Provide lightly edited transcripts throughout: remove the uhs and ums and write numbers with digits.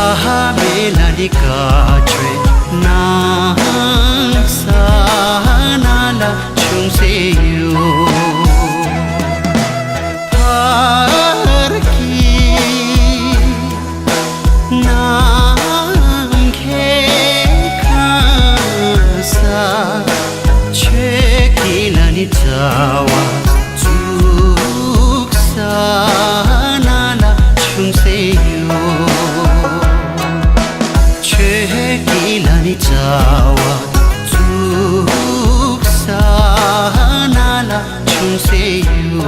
Lahamela di katre nang sana la chung se you parki nang ke kasa che kila ni tawa tuk sana la chung se you Kilani tawa tuk sana la chung se you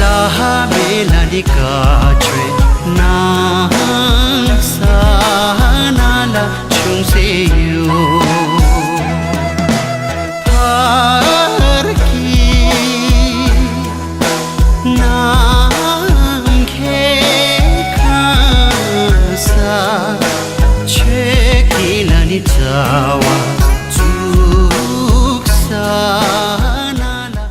Lahamela di katre nang sana la chung se you parki nang ke kasa che kila ni tawa tuk sana la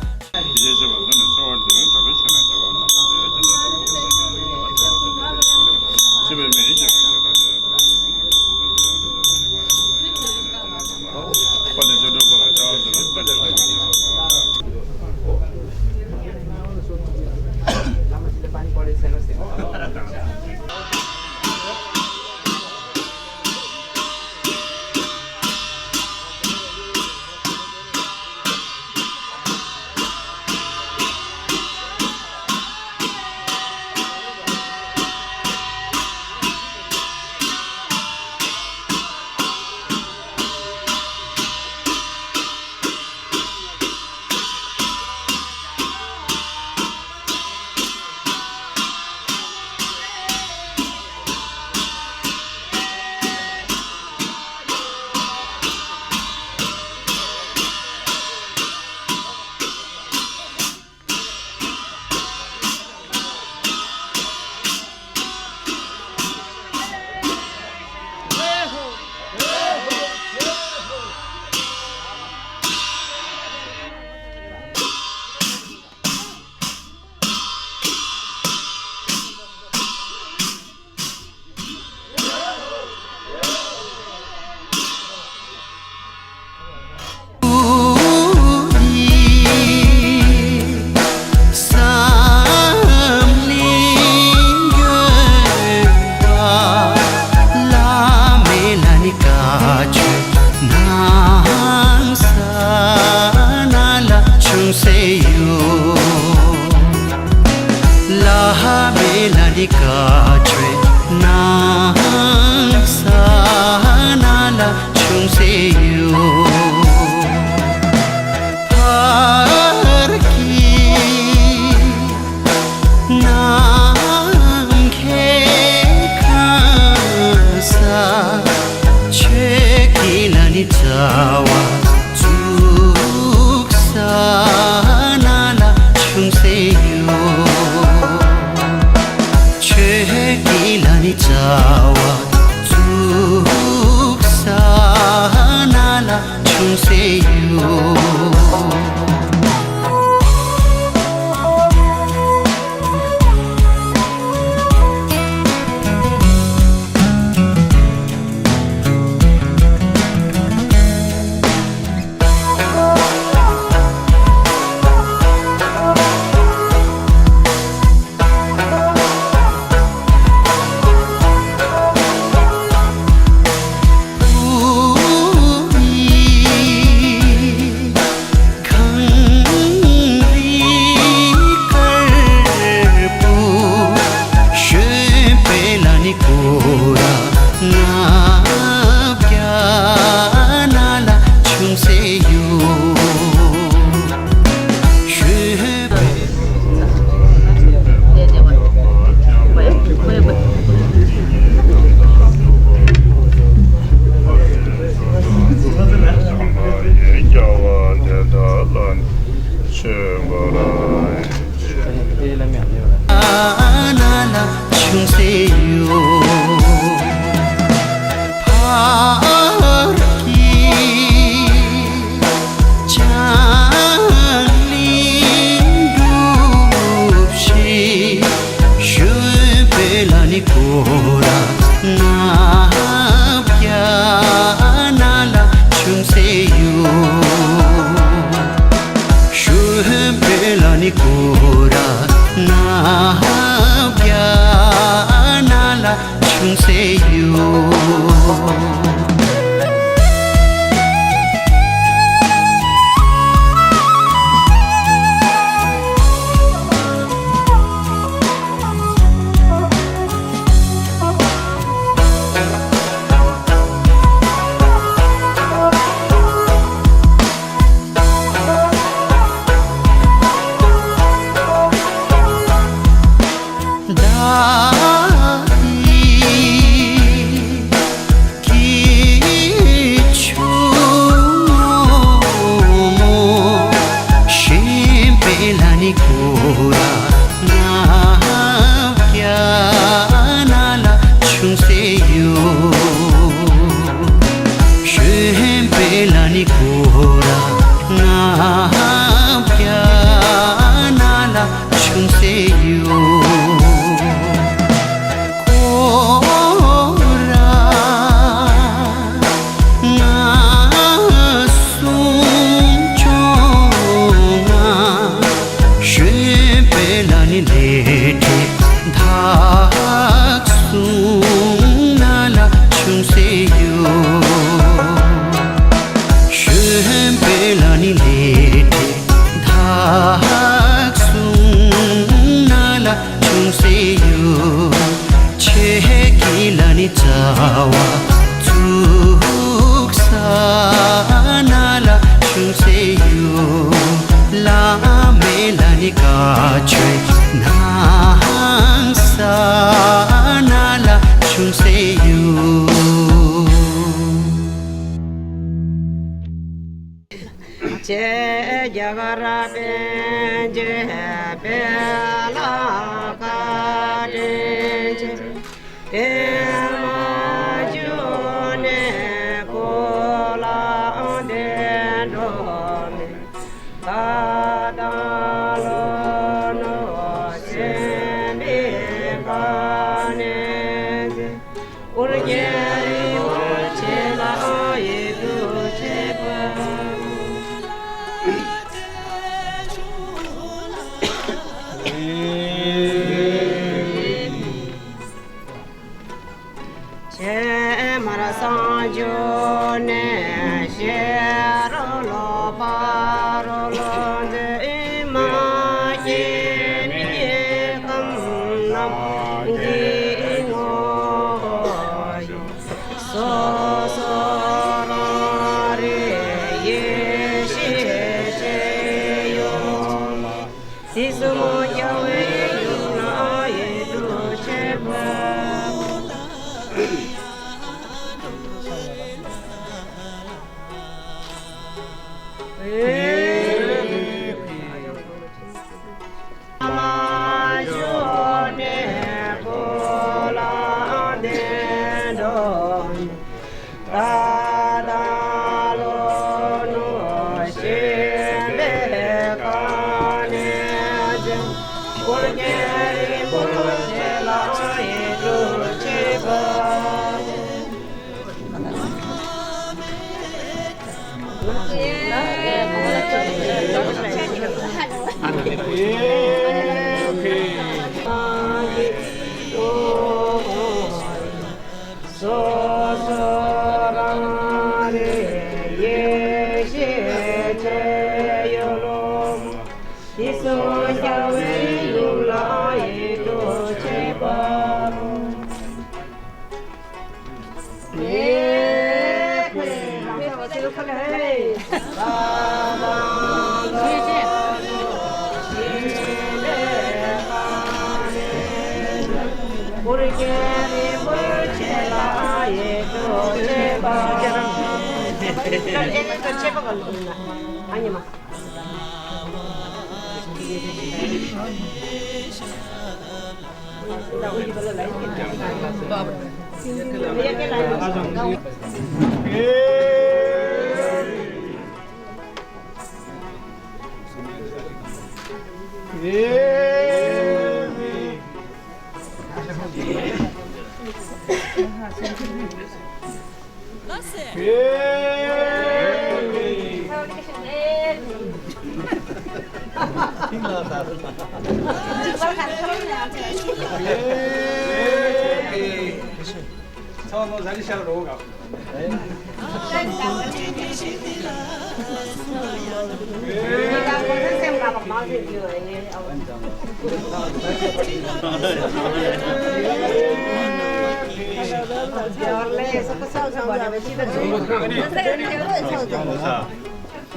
너 자리 시작으로 가.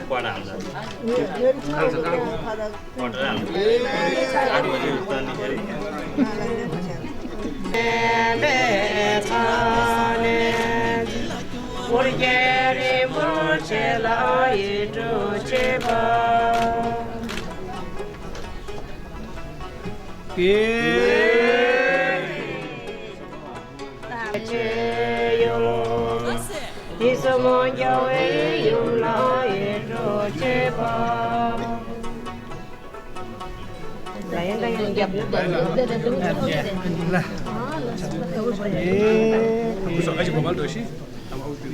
qua đảo rồi còn đảo Besok aja bawa Aldo sih sama Uti.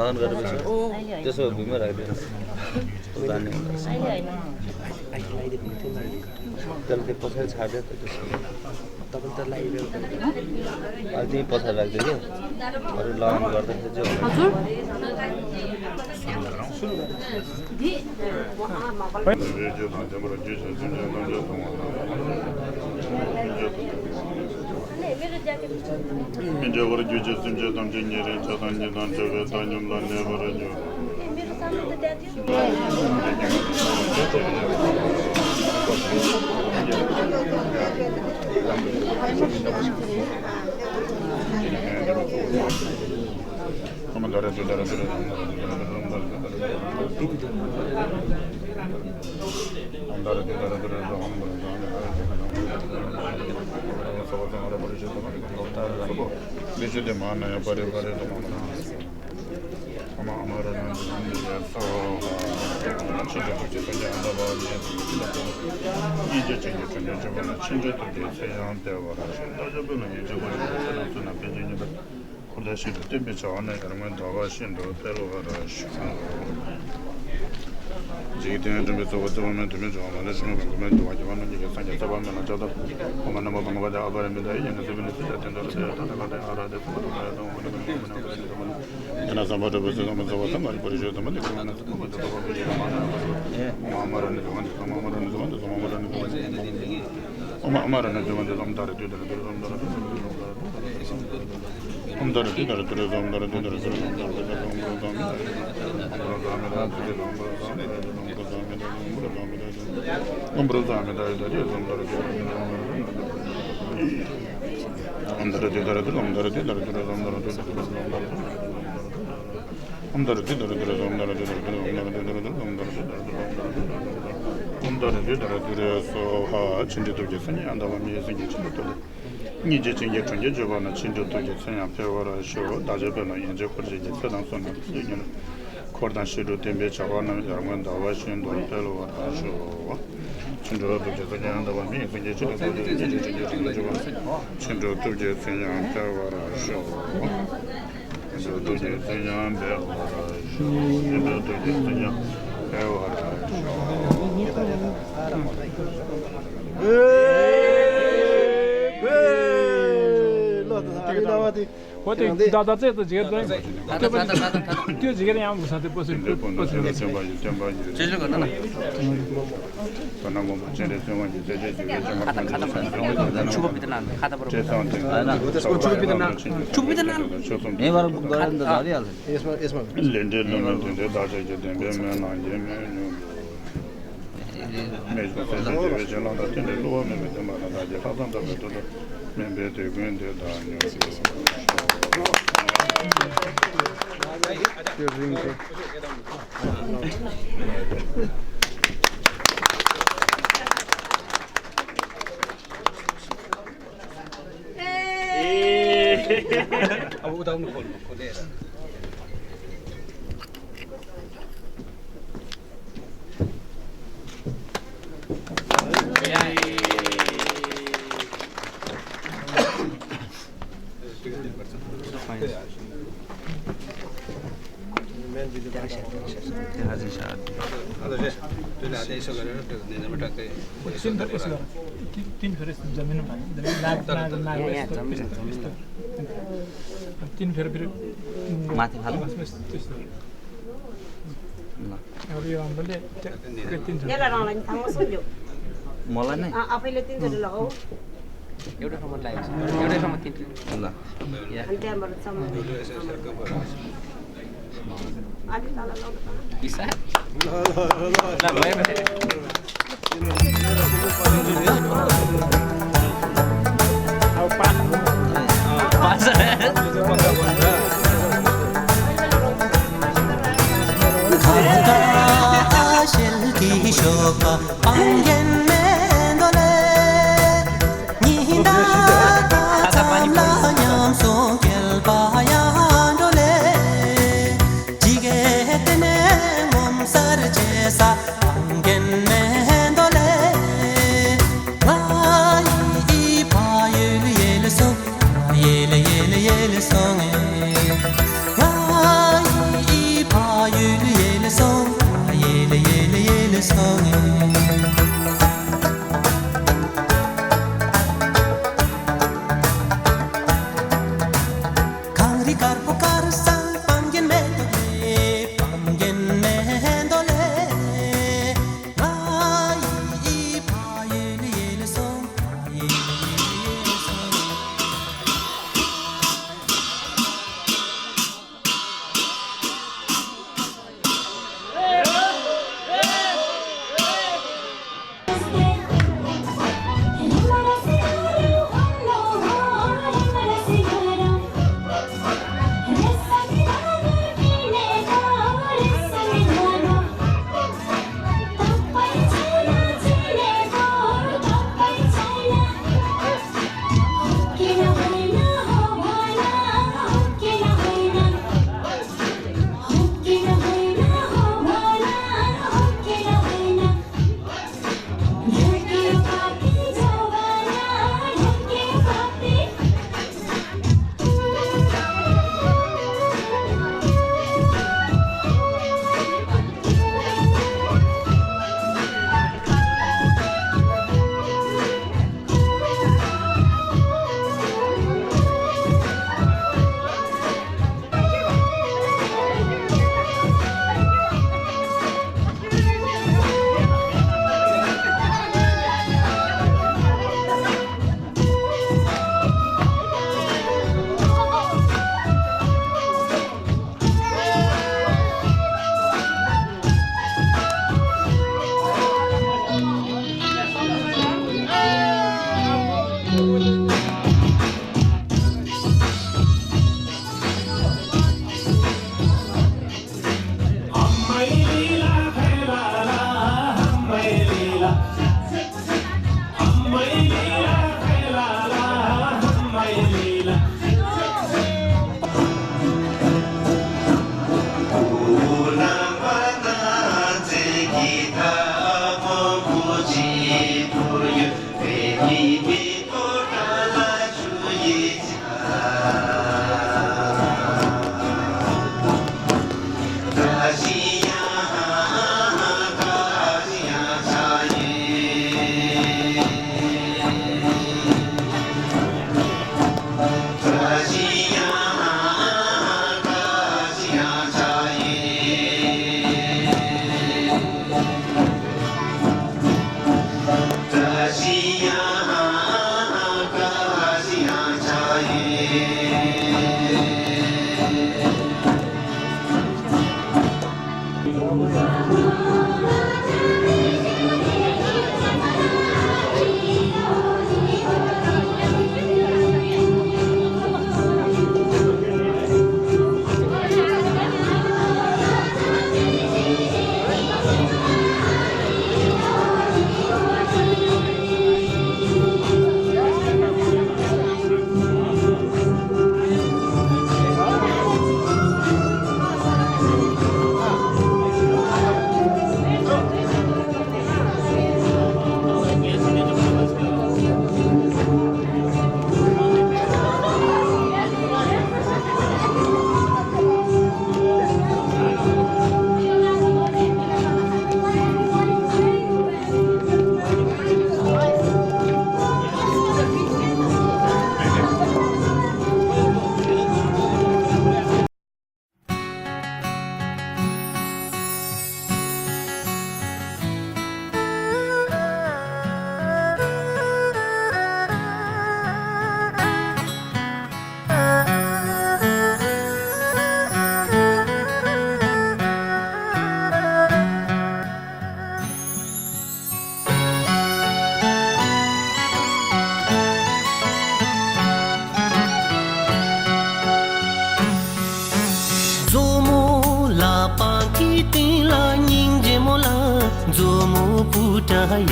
लगन गरेपछि त्यसो भुइँमा राखिदिनु त्यसले पछाडि छाड्यो त तपाईँ त लगाइदियो त्यहीँ पछाडि राखिदियो कि अरू लगन गर्दाखेरि हजुर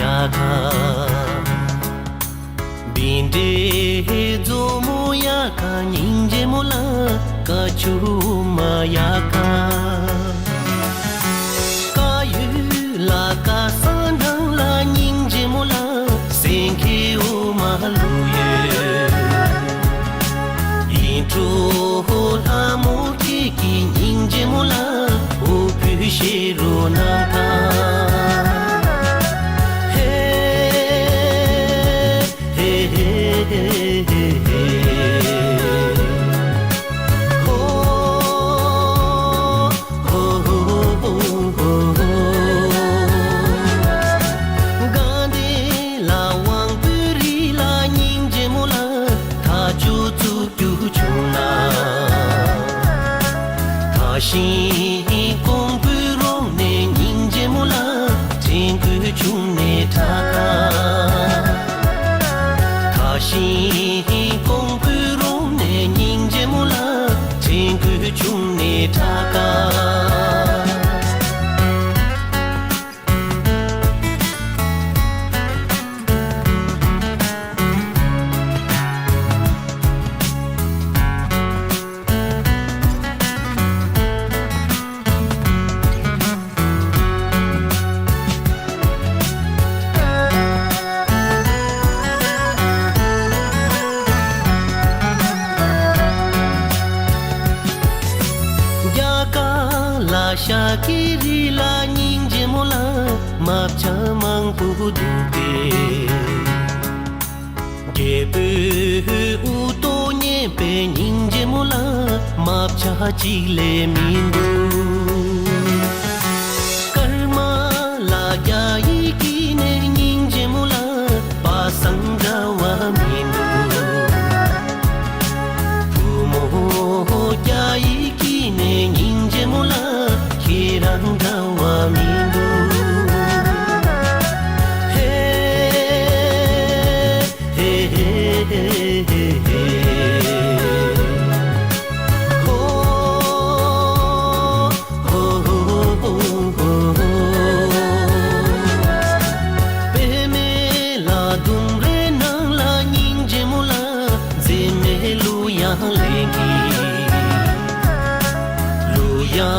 Yaka Binde Zomo Yaka Ninje Mola Kachuma Yaka Kayu La Kasandang La Ninje Mola Senki Umaluye Intro Holamu Kiki Ninje Mola Upishiro Naka Shi kong purong ne ninje mola tingku chung ne taka Kashi kong purong ne ninje mola tingku chung ne taka Shakiri la ninje mola mapcha mang pudupe Gebu uto nyepe ninje mola mapcha chile mindu Karma la jai kine ninje mola pasang jawa mindu Pumo jai kine ninje mola Kirang dawa mindu Hey, hey, hey, hey, hey, hey. Oh, oh, oh, oh, oh. Peme la dumre nang la ninje mula Zeme luya lengi Luya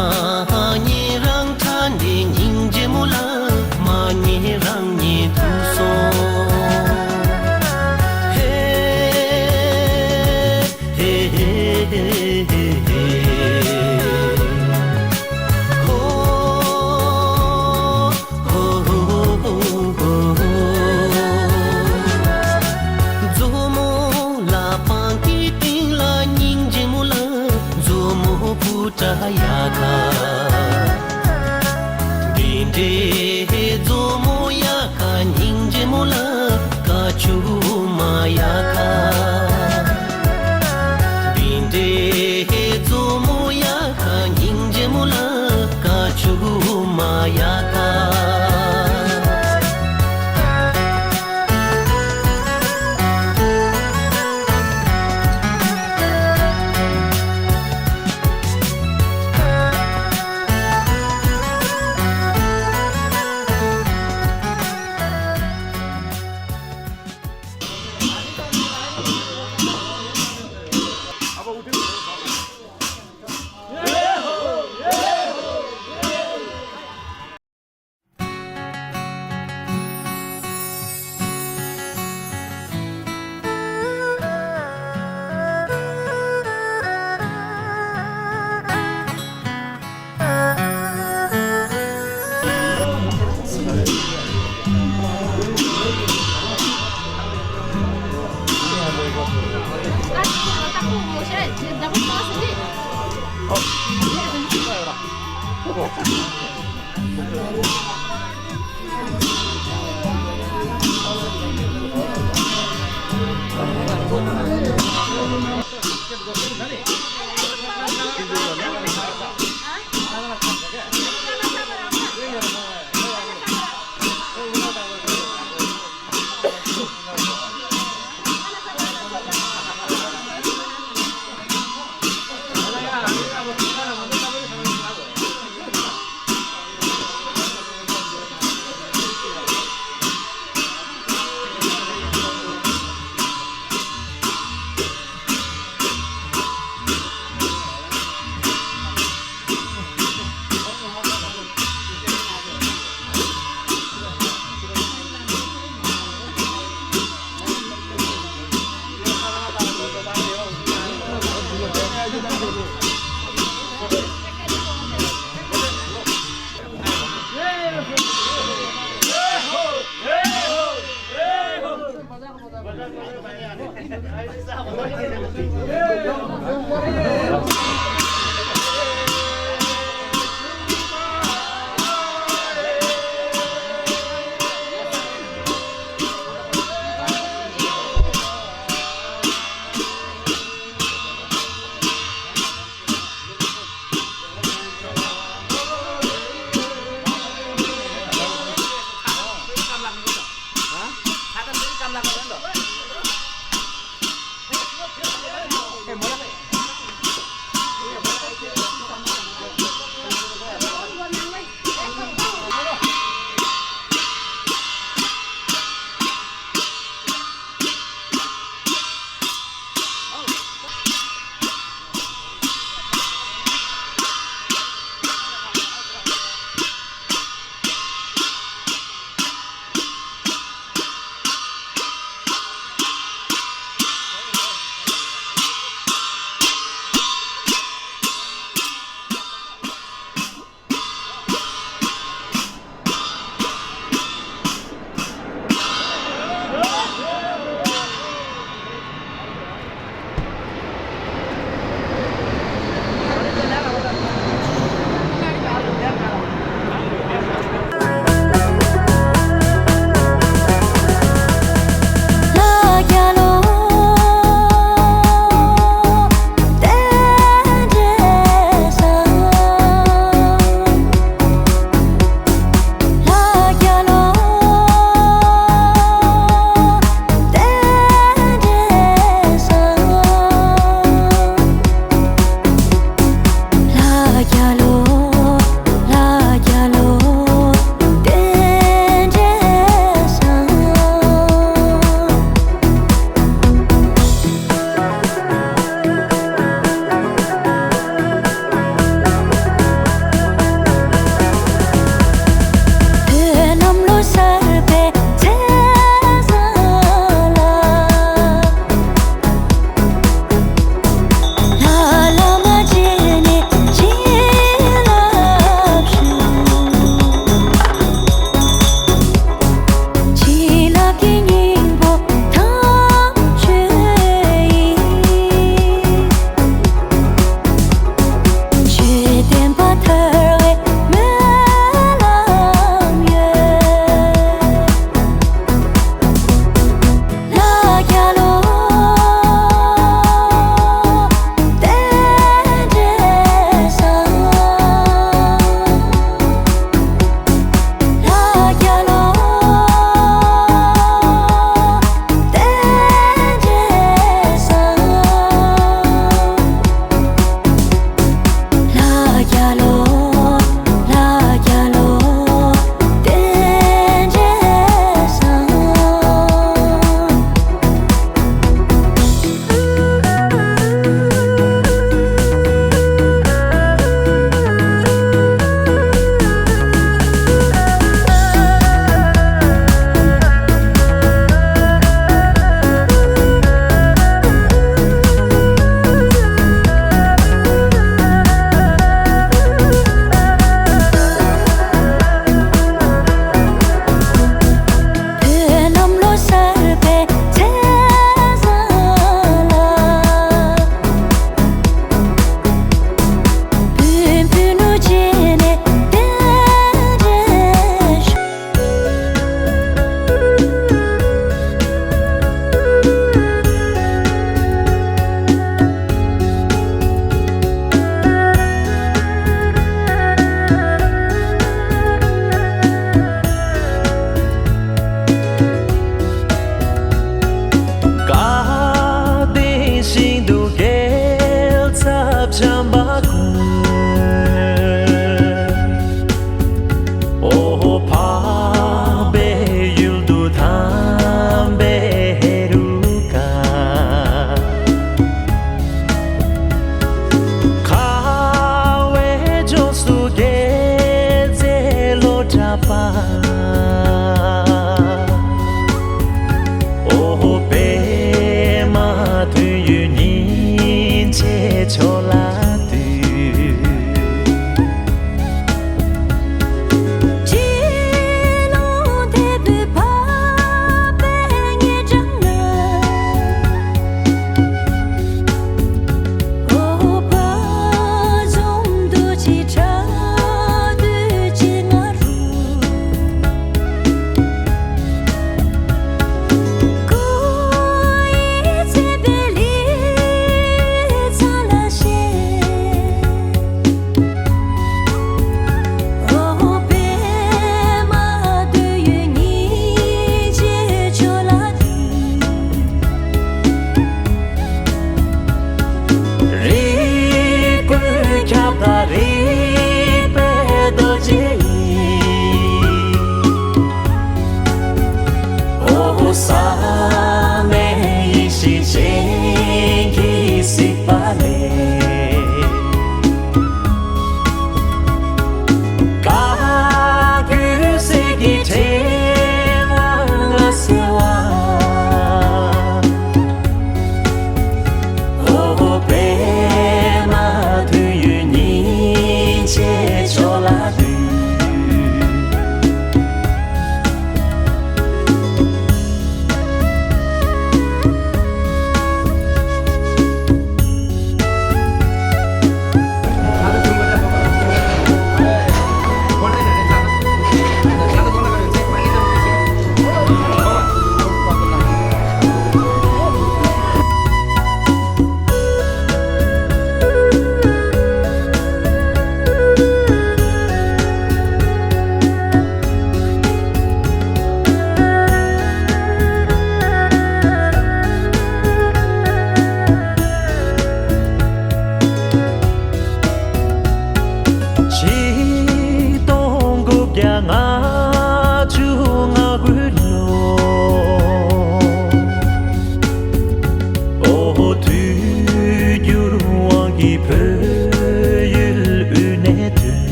Dapat pa kasi. छोला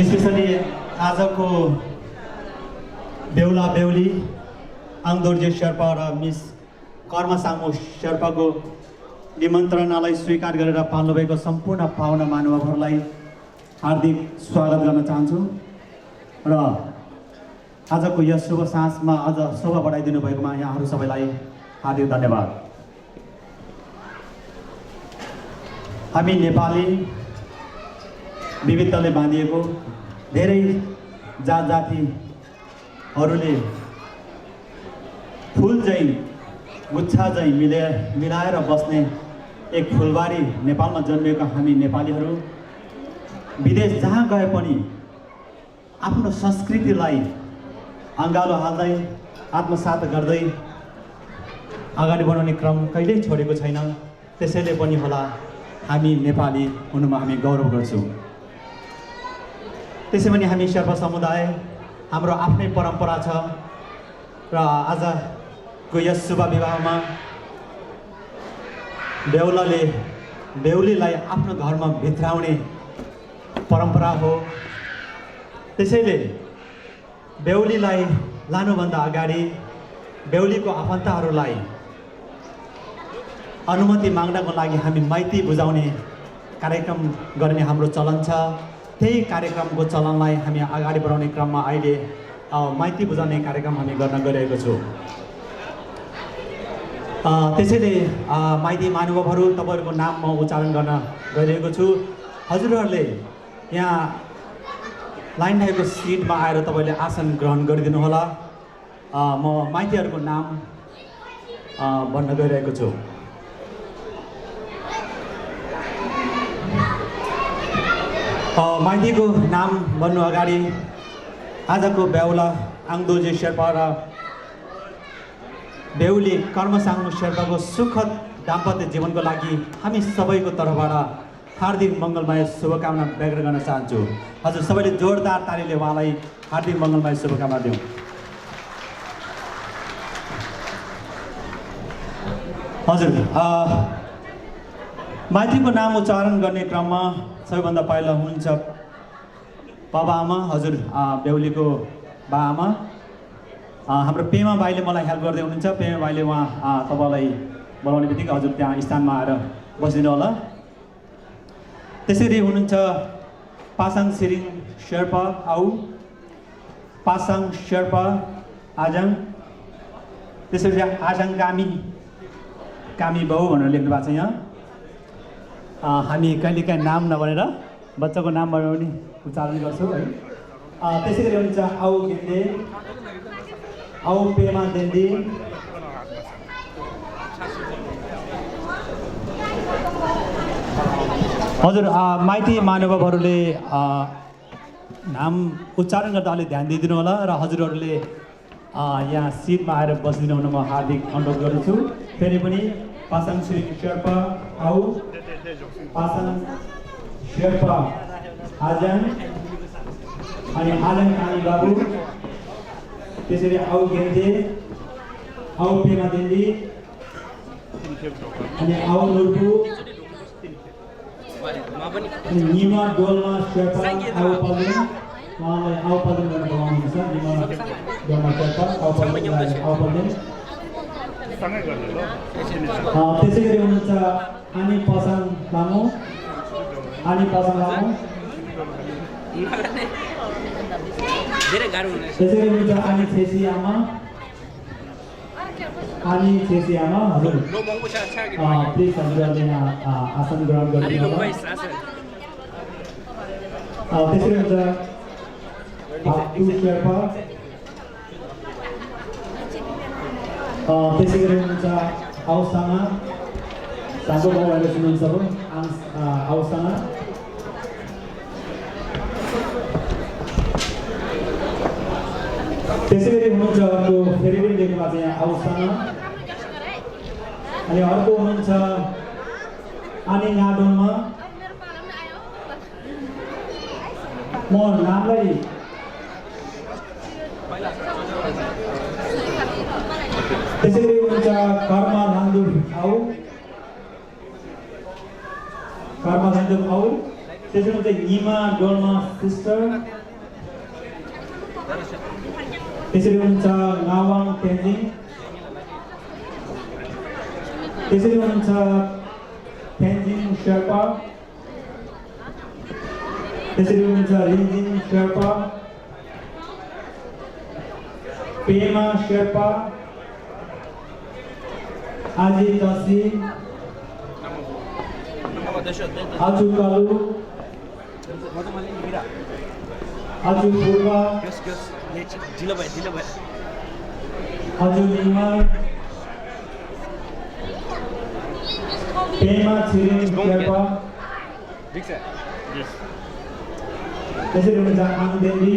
specially आजको बेहुला बेहुली आङदोर्जे शेर्पा र miss Karma सामु शेर्पाको निमन्त्रणालाई स्वीकार गरेर पाल्नुभएको सम्पूर्ण पाहुना महानुभावहरूलाई हार्दिक स्वागत गर्न चाहन्छु र आजको यस शुभ साँझमा अझ शोभा बढाइदिनु भएकोमा यहाँहरू सबैलाई हार्दिक धन्यवाद। हामी नेपाली विविधताले बाँधिएको धेरै जात जातिहरूले फुल झैँ गुच्छा झैँ मिलाएर बस्ने एक फुलबारी नेपालमा जन्मिएका हामी नेपालीहरू विदेश जहाँ गए पनि आफ्नो संस्कृतिलाई अँगालो हाल्दै आत्मसात गर्दै अगाडि बढाउने क्रम कहिल्यै छोडेको छैन। त्यसैले पनि होला हामी नेपाली हुनुमा हामी गौरव गर्छौँ। त्यसै पनि हामी शेर्पा समुदाय हाम्रो आफ्नै परम्परा छ र आजको यस शुभ विवाहमा बेहुलाले बेहुलीलाई आफ्नो घरमा भित्राउने परम्परा हो। त्यसैले बेहुलीलाई लानुभन्दा अगाडि बेहुलीको आफन्तहरूलाई अनुमति माग्नको लागि हामी माइती बुझाउने कार्यक्रम गर्ने हाम्रो चलन छ। त्यही कार्यक्रमको चलनलाई हामी अगाडि बढाउने क्रममा अहिले माइती बुझाउने कार्यक्रम हामी गर्न गइरहेको छौँ। त्यसैले माइती महानुभावहरू तपाईँहरूको नाम म उच्चारण गर्न गइरहेको छु। हजुरहरूले यहाँ लाइन भएको सिटमा आएर तपाईँले आसन ग्रहण गरिदिनु होला। म माइतीहरूको नाम भन्न गइरहेको छु। माइतीको नाम भन्नु अगाडि आजको बेहुला आङदोजी शेर्पा र बेहुली कर्मसाङमु शेर्पाको सुखद दाम्पत्य जीवनको लागि हामी सबैको तर्फबाट हार्दिक मङ्गलमय शुभकामना व्यक्त गर्न चाहन्छु। हजुर सबैले जोरदार तालीले उहाँलाई हार्दिक मङ्गलमय शुभकामना दिउँ। हजुर माइतीको नाम उच्चारण गर्ने क्रममा सबैभन्दा पहिला हुनुहुन्छ बाबा आमा। हजुर बेहुलीको बा आमा हाम्रो पेमा भाइले मलाई हेल्प गर्दै हुनुहुन्छ। पेमा भाइले उहाँ तपाईँलाई बोलाउने बित्तिकै हजुर त्यहाँ स्थानमा आएर बसिदिनु होला। त्यसरी हुनुहुन्छ पासाङ छिरिङ शेर्पा आउ, पासाङ शेर्पा आजाङ, त्यसरी आजाङ कामी बाउ भनेर लेख्नु भएको छ यहाँ। हामी कहिलेकाहीँ नाम नभनेर बच्चाको नाम भनेर पनि उच्चारण गर्छौँ है। त्यसै गरी हुन्छ आउ गेन्दे, आउ पेमा देन्दी, हजुर माइती महानुभावहरूले नाम उच्चारण गर्दा अलिक ध्यान दिइदिनु होला र हजुरहरूले यहाँ सिटमा आएर बसिदिनु हुन म हार्दिक अनुरोध गर्दछु। फेरि पनि पासाङ छिरिङ शेर्पा आउ, पासाङ शेर्पा आजाङ अनि आजाङ कामी बाबु, त्यसरी आउ गेन्दे, आउ पेमा देन्दी अनि आउ नुर्पु अनि निमा डोल्मा शेर्पा आउ पल्देन। उहाँलाई आउ पल्देन गरेर बोलाउनुहुन्छ। निमा डोल्मा शेर्पा आउ पल्देन। त्यसै गरी हुनुहुन्छ आनी पसाङ लामो, आनी पसाङ लामो। त्यसै गरी हुनुहुन्छ आनी छेसी आमा, आनी छेसी आमा। हजुर प्लिज हजुरहरूले यहाँ आसन ग्रहण गरिदिनु होला। त्यसै गरी हुन्छ भातु शेर्पा, त्यसै गरी हुनुहुन्छ आउसाङा, साङ्गो बाउ भनेर सुन्नुहुन्छ अब आउसाङा। त्यसै गरी हुनुहुन्छ अर्को फेरि पनि लेख्नु भएको छ यहाँ आउसाङा। अनि अर्को हुनुहुन्छ आनी नाडोलमा। म नामलाई त्यसै गरी हुनुहुन्छ कर्मा लान्दुर आउ, कर्मा लान्दुर आउ। त्यसै हुनुहुन्छ निमा डोल्मा सिस्टर। त्यसरी हुनुहुन्छ नावाङ तेन्जिङ। त्यसरी हुनुहुन्छ तेन्जिङ शेर्पा। त्यसरी हुनुहुन्छ रिन्जिङ शेर्पा, पेमा शेर्पा, आजी तसी, आजु कालु, आजु पूर्वा, आजु निमा, पेमा छिरिङ शेर्पा। त्यसरी हुनुहुन्छ आङदेली।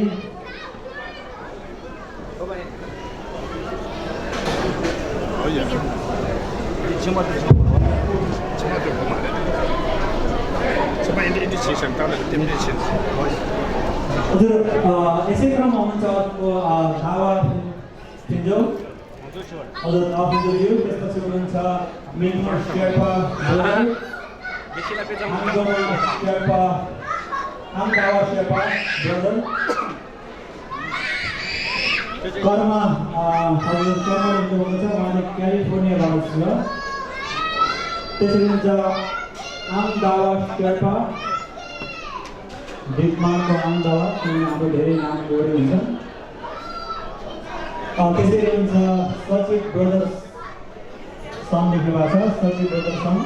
हजुर यसै क्रममा हुनुहुन्छ दावा फिन्जो। हजुर दावा फिन्जोज्यू। त्यसपछि हुनुहुन्छ मिङमा शेर्पा ब्रदर, आङदोमा शेर्पा, आङदावा शेर्पा ब्रदर। कर्म हजुर कर्म हुनुहुन्छ उहाँले क्यालिफोर्नियाबाट छ त्यसरी हुन्छ आमदावा शेर्पा दिपमानको आमदावा हाम्रो धेरै नाम जोडी हुन्छ त्यसरी हुन्छ सचिव ब्रदर्स सम लेख्नु भएको छ सचिव ब्रदर्स सम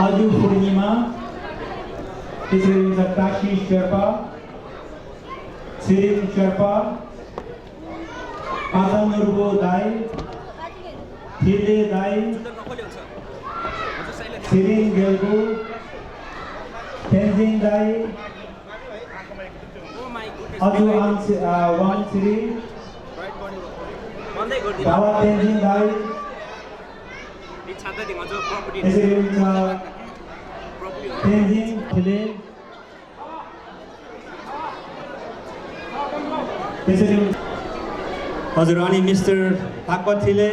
आजु पूर्णिमा त्यसरी हुन्छ काशी शेर्पा छिरिङ शेर्पा पाचनरुबो दाई थिले दाई छिरिङ गेल्बु तेन्जिङ दाई अजु वाङ छिरी बाबा तेन्जिङ दाई त्यसरी हुन्छ तेन्जिङ थिले त्यसरी हजुर अनि मिस्टर भागवत थिले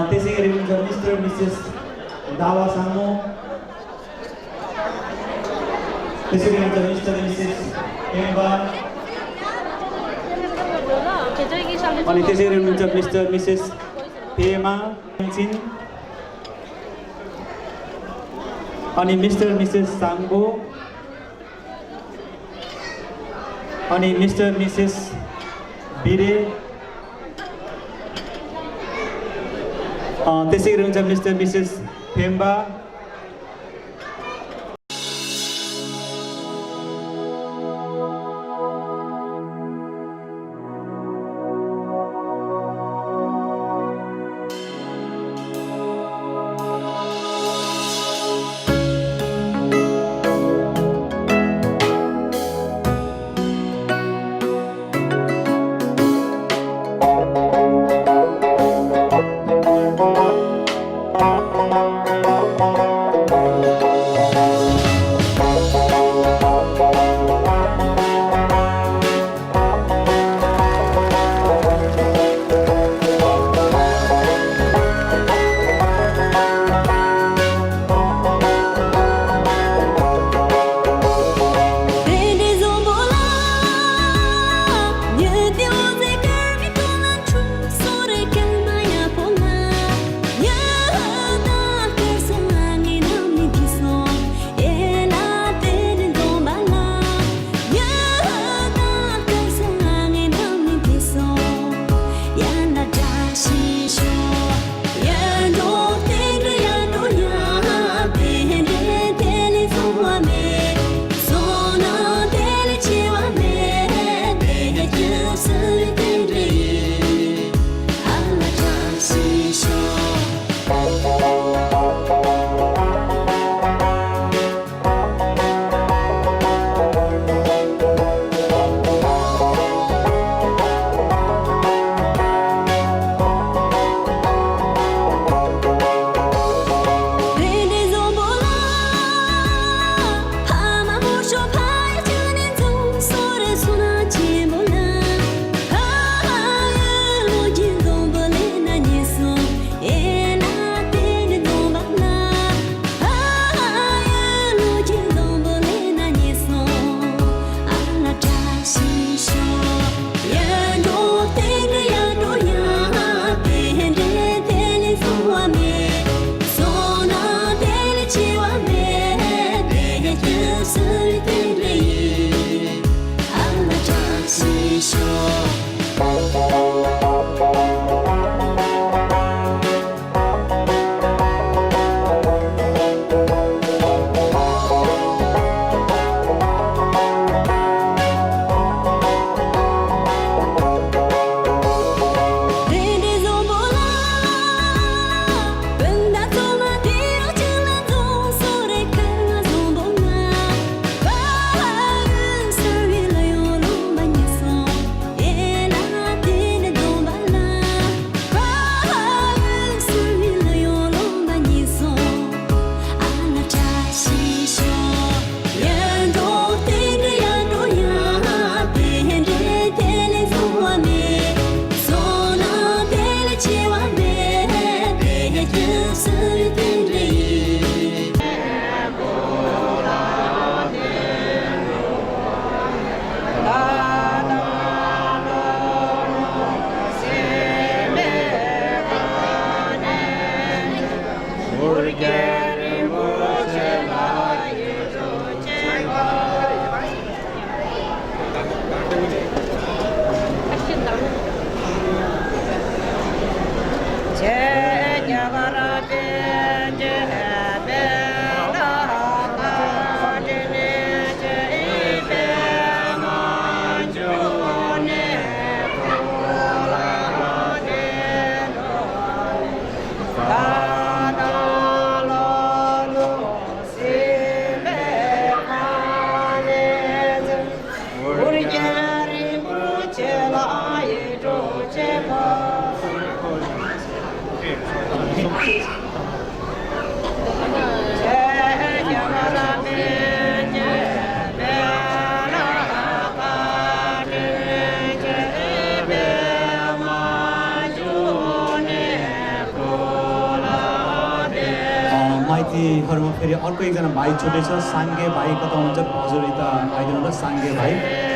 त्यसै गरी हुन्छ मिस्टर मिसेस दावा सामु त्यसरी हुन्छ मिस्टर मिसेस एम्बा अनि त्यसै गरी हुन्छ मिस्टर मिसेस पेमा छिन अनि मिस्टर मिसेस साङ्गो अनि मिस्टर मिसेस बिरे त्यसै गरी हुन्छ मिस्टर मिसेस फेम्बा भाइहरूमा फेरि अर्को एकजना भाइ छुट्टै छ साङ्गे भाइ कता हुनुहुन्छ हजुर यता आइदिनु होला साङ्गे भाइ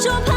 Thank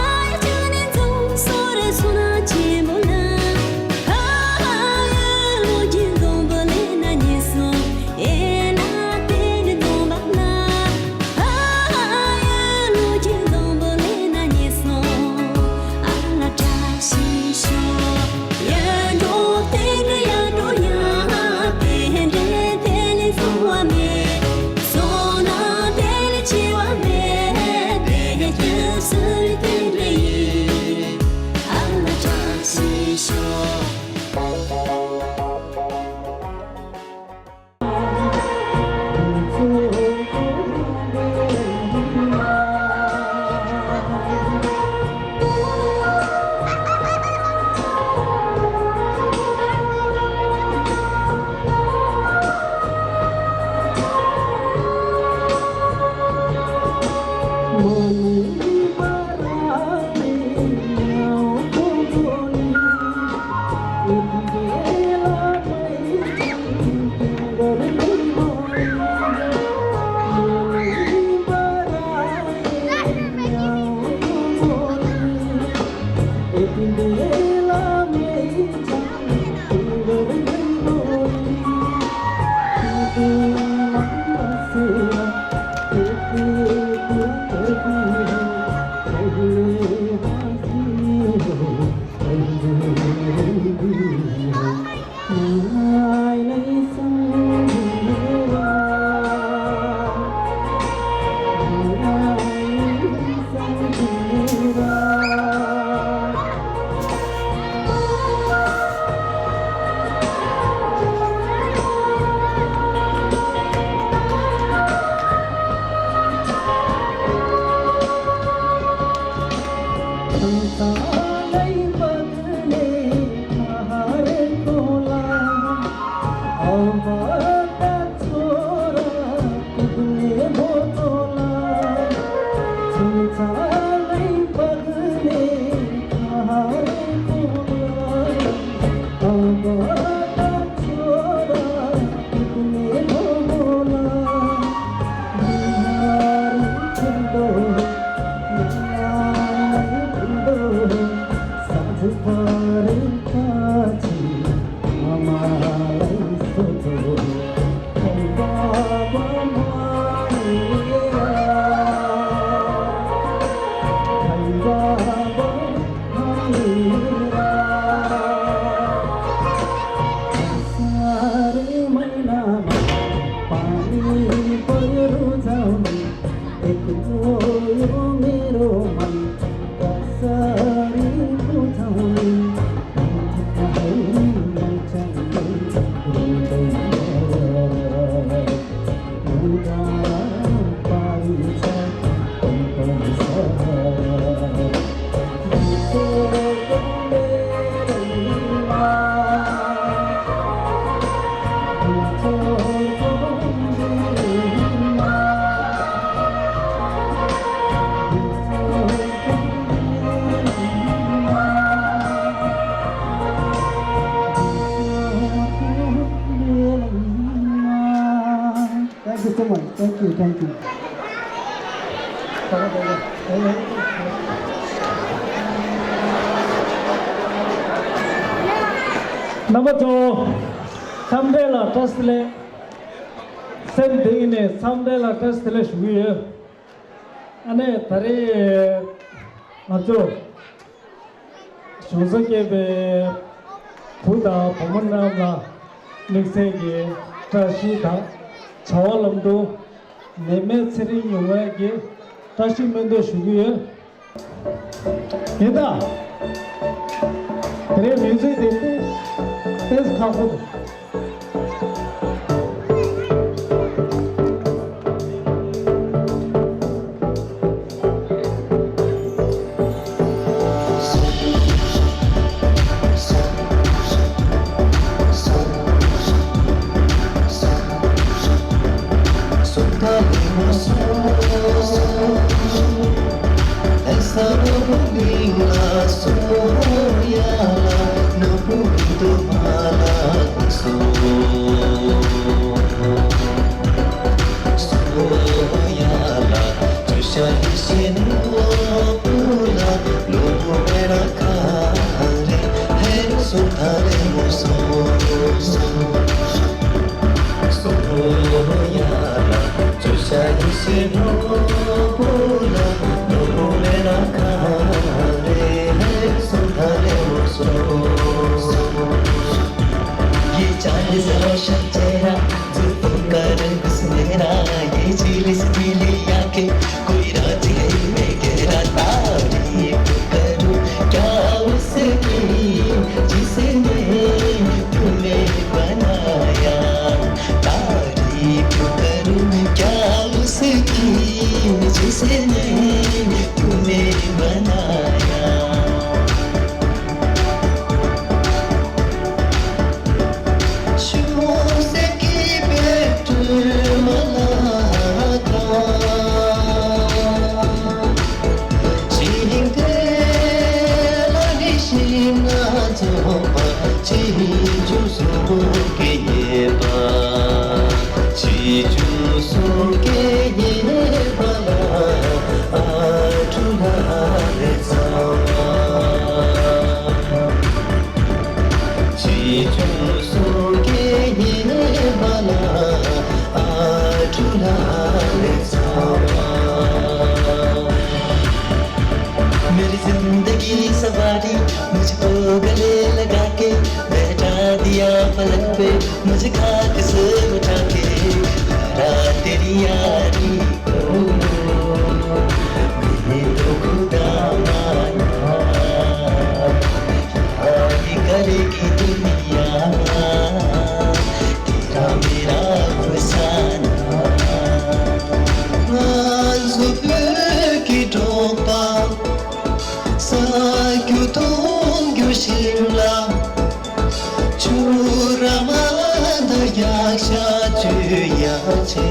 you. Number 2, Samdela Testle, same thing in Samdela Testle Shwee, and a Tare Majo Shosake Puda, Pomana, Nixege, Tashita, Chawalamdo. Name Seri Yumage, Tashimendo Shugia. Hida, great music, there's comfort. Soyala, Tushali Sinu, Roshan चेहरा, जुल्फों का रंग सुनहरा, ये झील से नीली आंखें, कोई राज है मैं गहरा। तारीफ करूं क्या उसकी जिसने तुम्हें बनाया, तारीफ करूं क्या उसकी जिसने तुम्हें बनाया। मेरी जिंदगी सवारी मुझको गले लगा के बैठा दिया पलक पे, मुझे खाक से उठा के हरा तेरी यारी को मैंने तो खुदा माना, याद करेगी दुनिया तेरा मेरा फसाना। की टोपा साक्यूtongu shimla churamada yaksha chuyache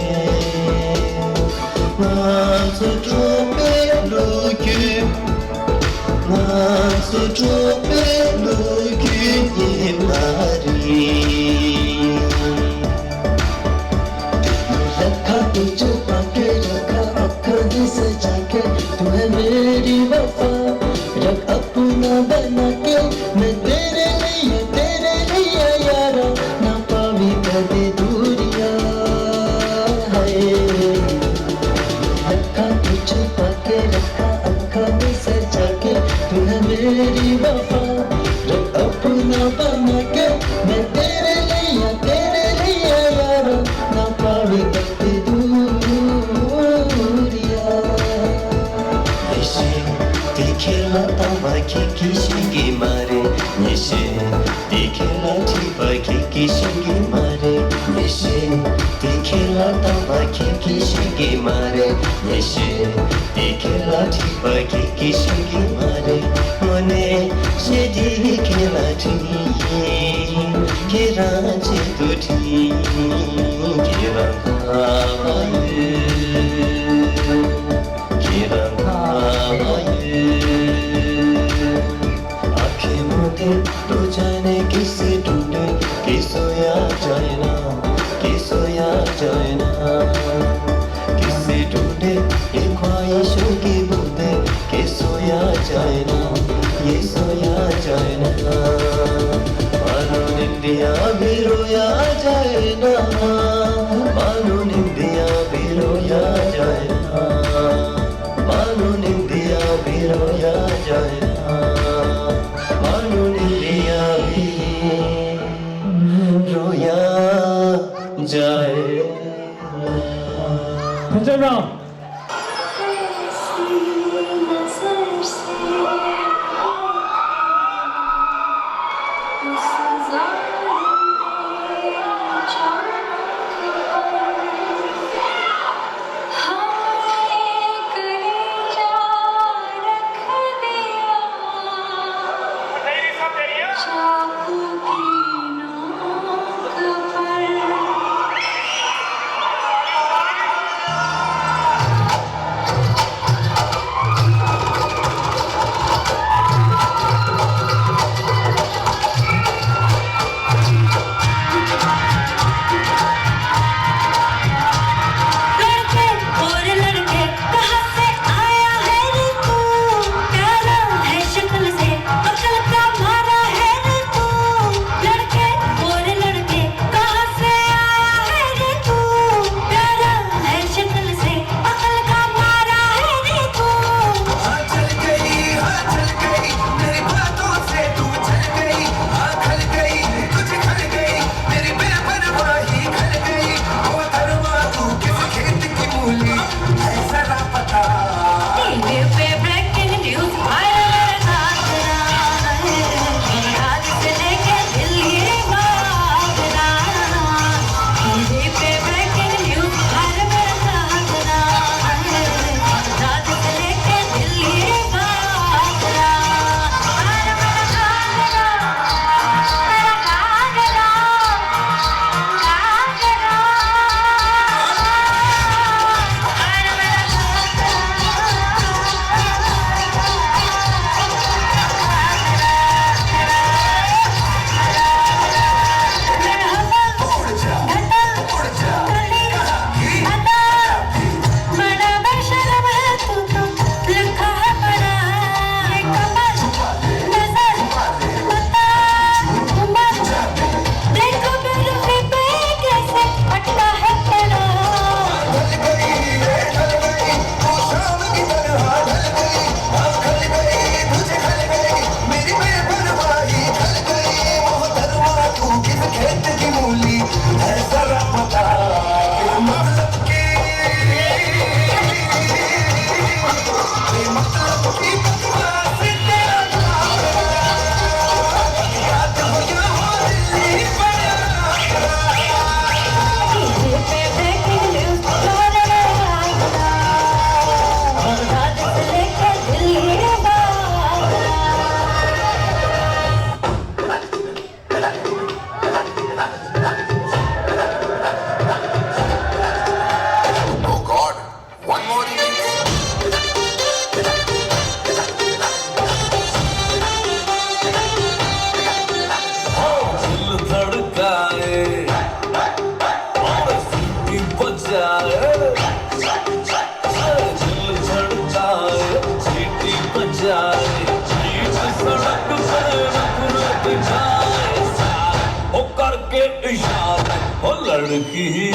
mansu trope luki yemari रखा तुझे पाके, रखा आँखों से जाके, तुम्हें मेरी वफा रख अपना बना के, मैं तेरे लिए यारा ना पावी कभी दूरिया है। रखा तुझे पाके, रखा आँखों से जाके, तुम्हें मेरी वफा रख अपना बना के, मैं तेरे लिए यारा ना पावी कभी दूरिया। Dikela tabaki kishingi mare, nishe dikela tibaki kishingi mare, nishe dikela tabaki kishingi mare, nishe dikela tibaki kishingi mare, mone se dikela ti kiraje tuti kirangamaye आँखें मूंदे तो जाने किसे ढूंढे, कि सोया जाए ना, कि सोया जाए ना, किसे ढूंढे ये ख्वाहिशों की बूंदे, कि सोया जाए ना, ये सोया जाए ना। मानो निंदिया भी रोया जाए ना, मानो निंदिया भी रोया जाए ना, मानो निंदिया भी रोया जाए ना, मानो निंदिया भी रोया जाए। 괜찮아. लड़की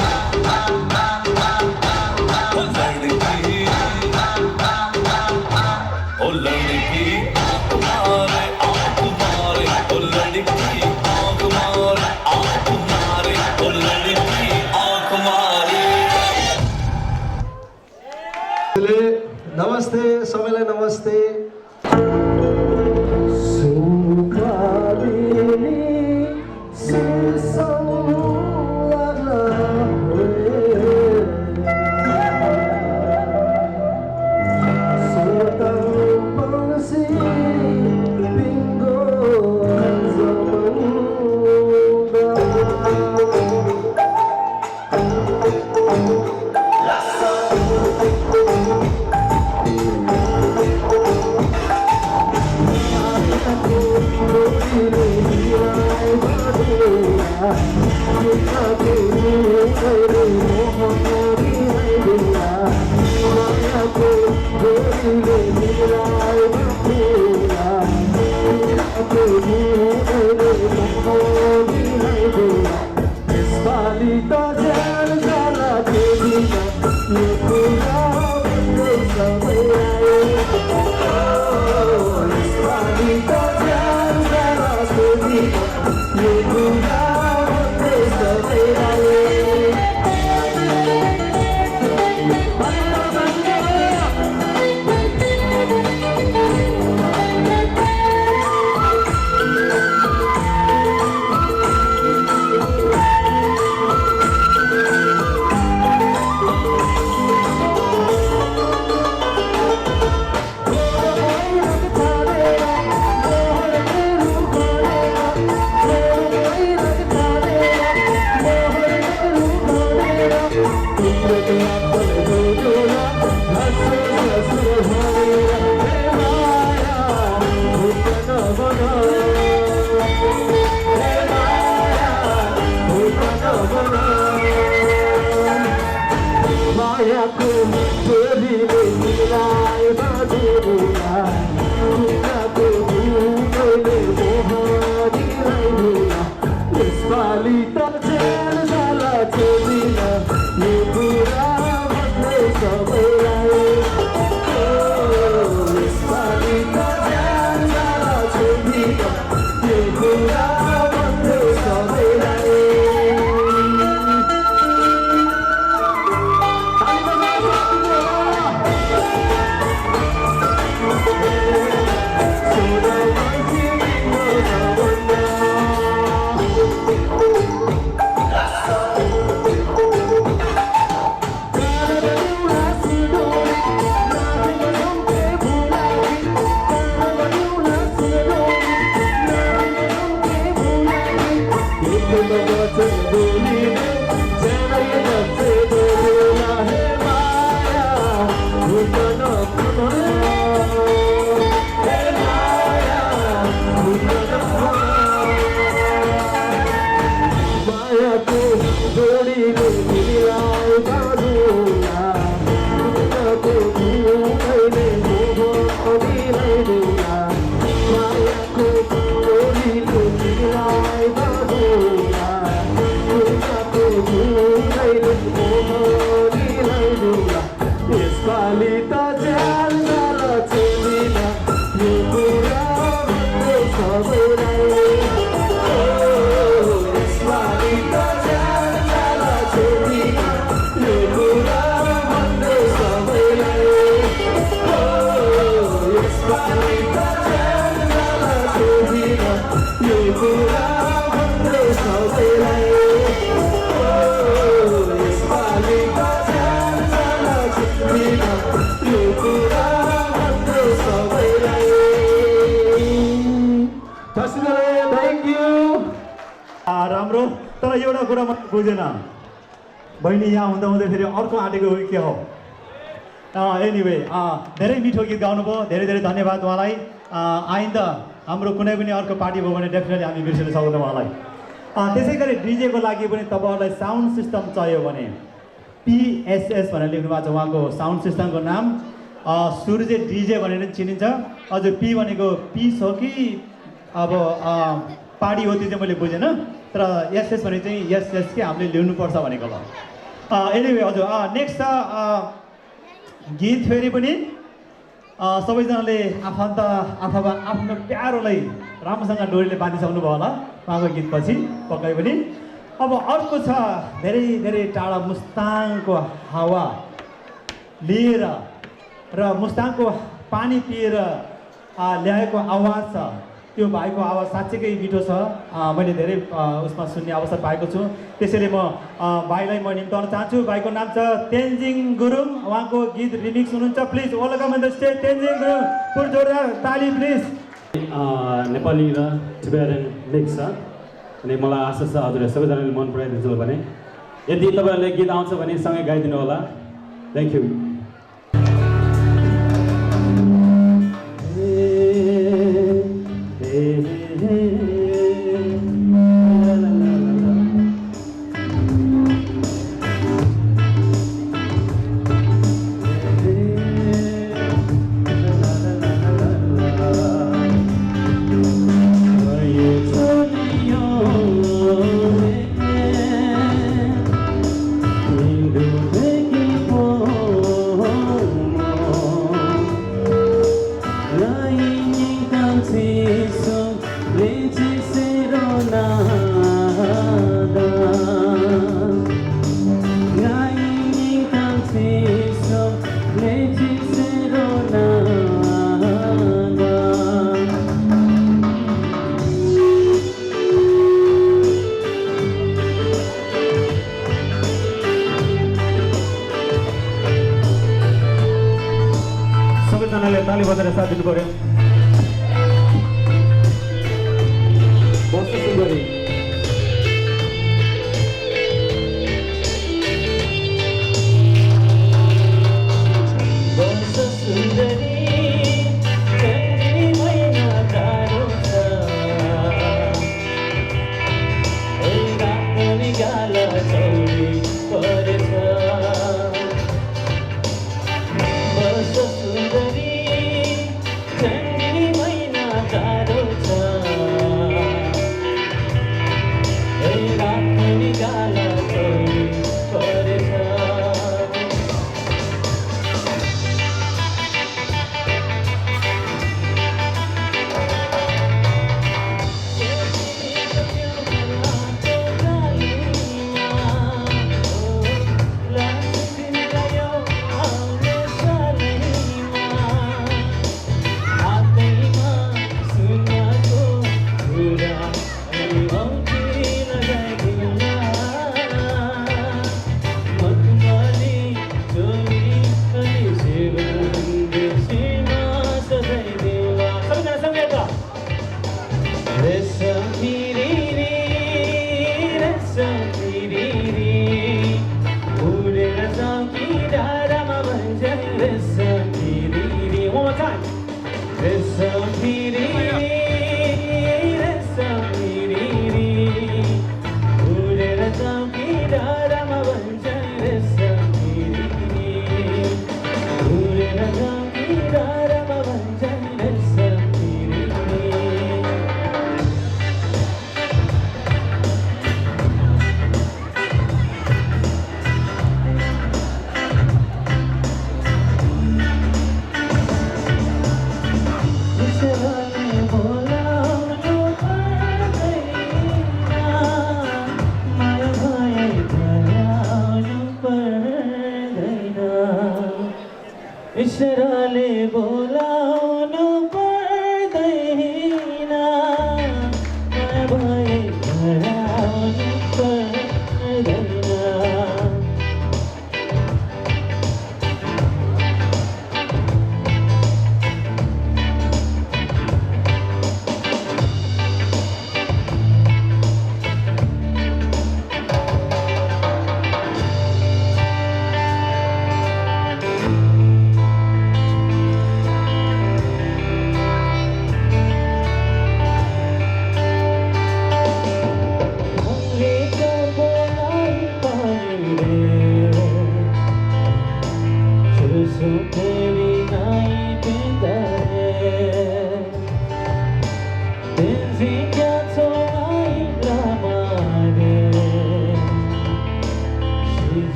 ओ लड़की ओ लड़की मारे आँख मारे ओ लड़की आँख मारे आँख मारे ओ लड़की आँख मारे नमस्ते सबैलाई नमस्ते राम्रो तर एउटा कुरा म बुझेन बहिनी यहाँ हुँदा हुँदै फेरि अर्को आँटेको हो के हो एनिवे धेरै मिठो गीत गाउनुभयो धेरै धेरै धन्यवाद उहाँलाई आइन्दा हाम्रो कुनै पनि अर्को पार्टी भयो भने डेफिनेटली हामी बिर्सिन सक्दैनौँ उहाँलाई त्यसै गरी डिजेको लागि पनि तपाईँहरूलाई साउन्ड सिस्टम चाहियो भने PSS भनेर लेख्नु भएको छ उहाँको साउन्ड सिस्टमको नाम सूर्य डिजे भनेर चिनिन्छ अझ पी भनेको पिस हो कि अब पार्टी हो त्यो चाहिँ मैले बुझेन तर यस भने चाहिँ यस के हामीले ल्याउनुपर्छ भनेको ल एनिवे हजुर नेक्स्ट गीत फेरि पनि सबैजनाले आफन्त अथवा आफ्नो प्यारोलाई राम्रोसँग डोरीले बाँधिसक्नु भयो होला उहाँको गीतपछि पक्कै पनि अब अर्को छ धेरै धेरै टाढा मुस्ताङको हावा लिएर र मुस्ताङको पानी पिएर ल्याएको आवाज छ त्यो भाइको आवाज साँच्चैकै मिठो छ मैले धेरै उसमा सुन्ने अवसर पाएको छु त्यसैले म भाइलाई म निम्ताउन चाहन्छु भाइको नाम छ तेन्जिङ गुरुङ उहाँको गीत रिमिक्स हुनुहुन्छ please welcome in the stage Tenzing Gurung full जोरदार ताली प्लिज नेपाली र टिबेटन मिक्स छ अनि मलाई आशा छ हजुरले सबैजनाले मन पराइदिन्छ भने यदि तपाईँहरूले गीत आउँछ भने सँगै गाइदिनु होला थ्याङ्क यू सबैजनाले ताली बजाएर साथ दिनु पर्यो बस्छ सुन्दरी इशाराले बोलाउनु पर्दैन माया भए हराउनु पर्दैन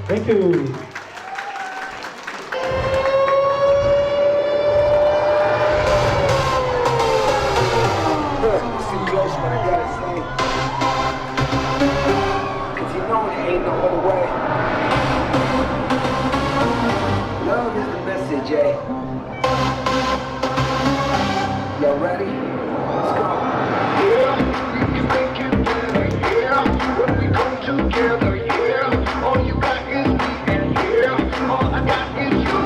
Thank you. See close when I gotta say. 'Cause you know there ain't no other way. Love is the message, eh? Y'all ready? Let's go. Yeah, we can make it better, yeah. When we come together, yeah. All you got is me, and yeah, all I got is you.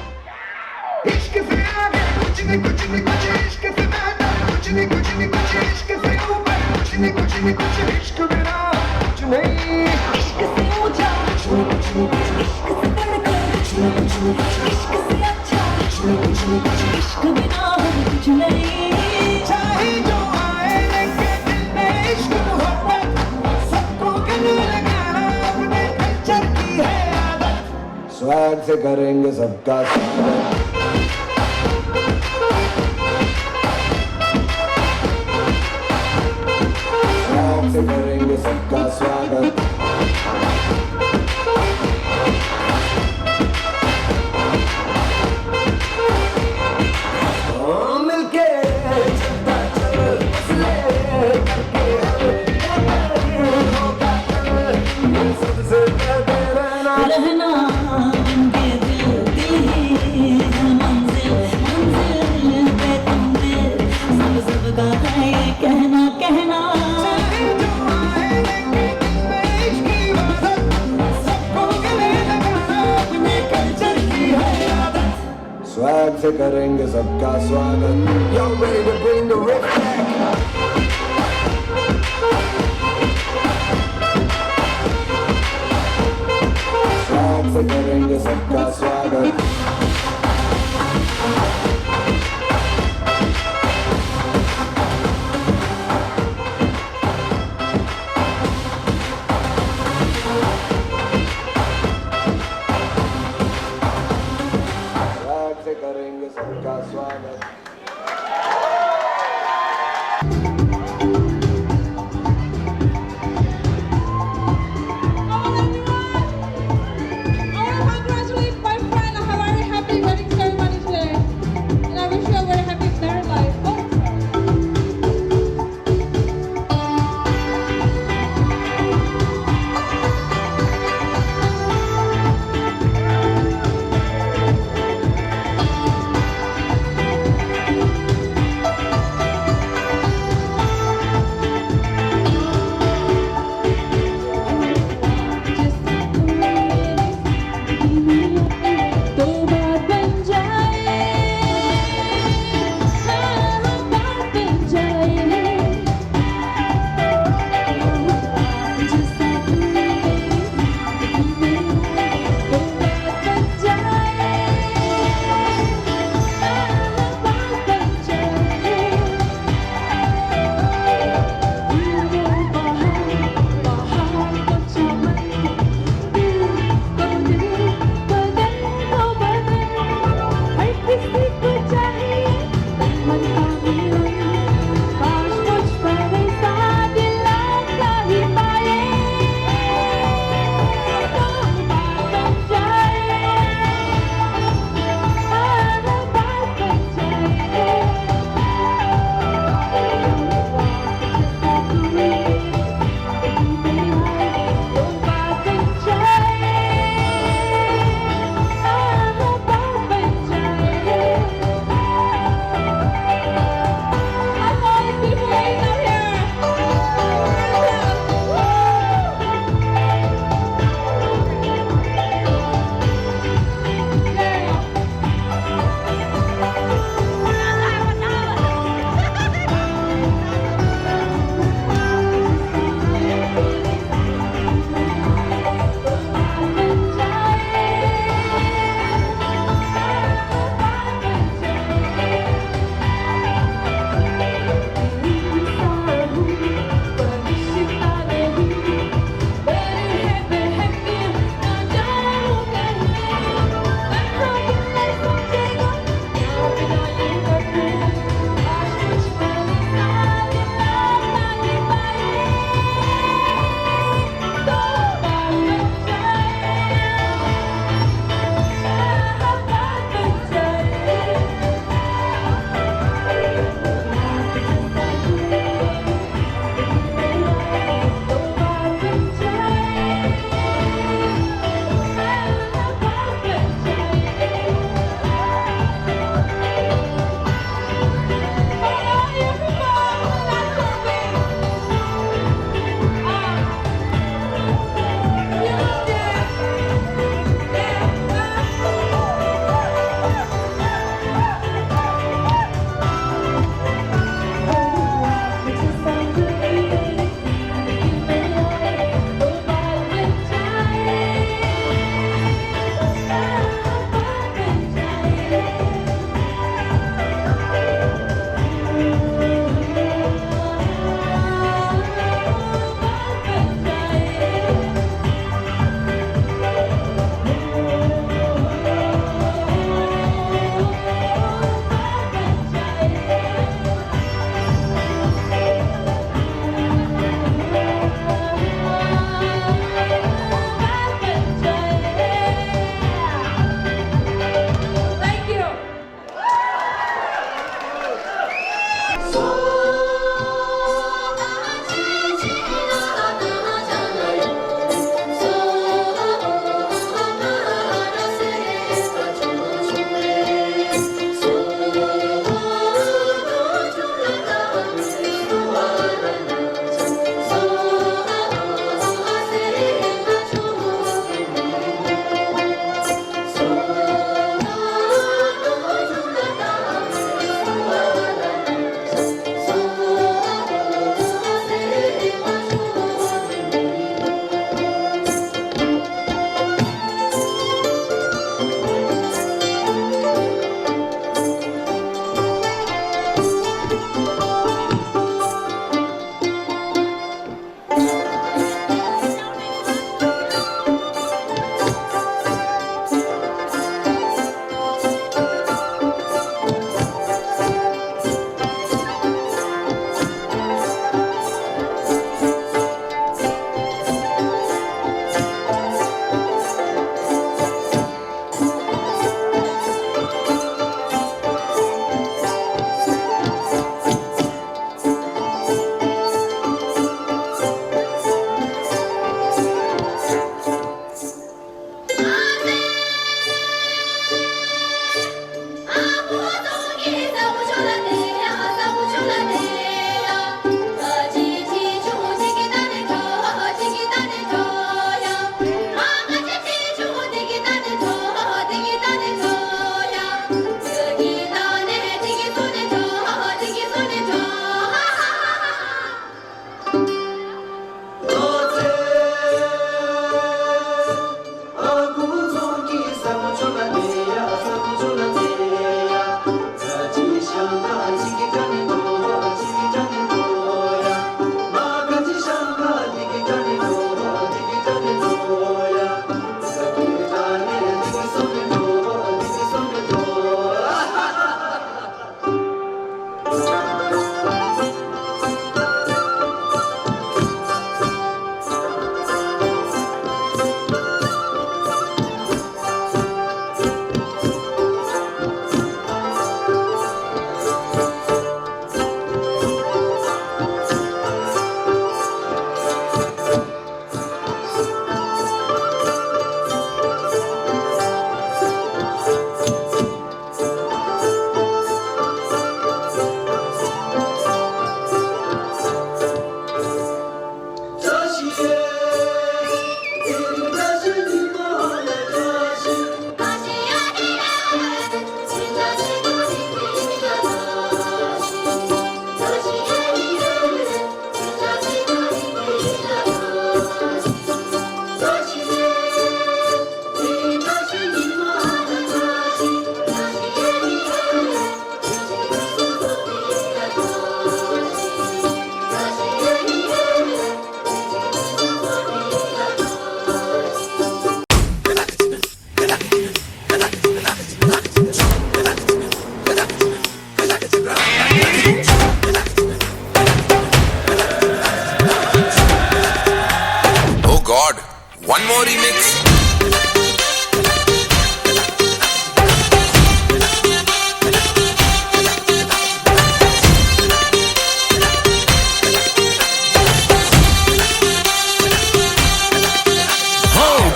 इश्क से आगे कुछ नहीं इश्क से बेहतर कुछ नहीं इश्क से ऊपर कुछ नहीं इश्क बिना कुछ नहीं इश्क से ऊंचा कुछ नहीं इश्क से बढ़कर कुछ नहीं इश्क से अच्छा कुछ नहीं इश्क बिना कुछ नहीं चाहे जो आए लेके दिल में इश्क मोहब्बत सबको गले लगाना अपने कल्चर की है आदत स्वैग से करेंगे सबका स्वागत स्वैग से करेंगे सबका स्वागत मिलके चलता चल मसले करके होगा कल सबसे डरते रहना रहना उनके दिल ही है मंजिल पे तुम दिल सबका है ये कहना चाहे जो आए लेके दिल में इश्क की आदत सबको गले लगाना अपने कल्चर की है आदत स्वैग से करेंगे सबका स्वागत Y'all ready to bring the rip back? Swag से करेंगे सबका स्वागत स्वैग से करेंगे सबका स्वागत I want to congratulate my friend on her very happy wedding ceremony today. And I wish you a very happy married life. One more remix.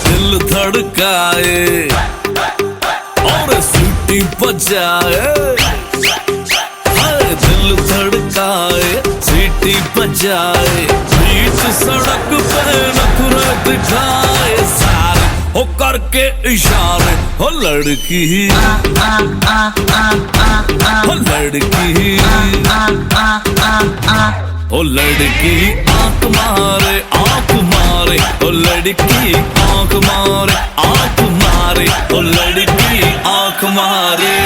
दिल धड़काए और सीटी बजाए, दिल धड़काए सीटी बजाए, बीच सड़क पे नखरे दिखाए सारे हो करके इशारे, हो लड़की हो लड़की ओ लड़की आंख मारे आंख मारे, ओ लड़की आंख मारे आंख मारे, ओ लड़की आंख मारे।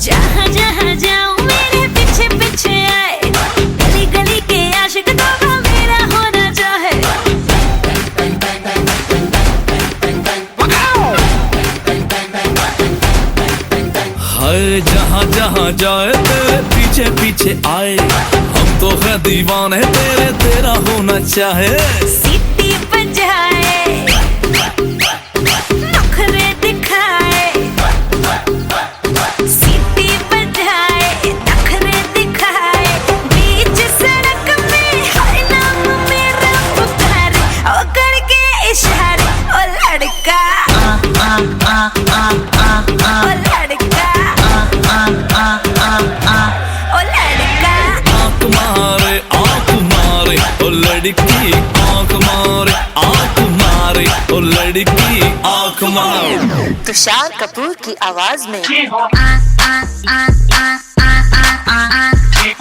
जहाँ जहाँ जाऊँ मेरे पीछे पीछे आए, गली गली के आशिक तो मेरा होना चाहे। हाय जहाँ जहाँ जाए तेरे पीछे पीछे आए, हम तो है दीवाने तेरे, तेरा होना चाहे। सीटी बजाए नखरे दिखाए, सीटी बजाए नखरे दिखाए, बीच सड़क में हर नाम मेरा पुकारे, ओ करके इशारे, ओ लड़का ओ लड़का ओ लड़का। आंख मारे आंख मारे, ओ लड़की आंख मारे आंख मारे, ओ लड़की आंख मारे। तुषार कपूर की आवाज में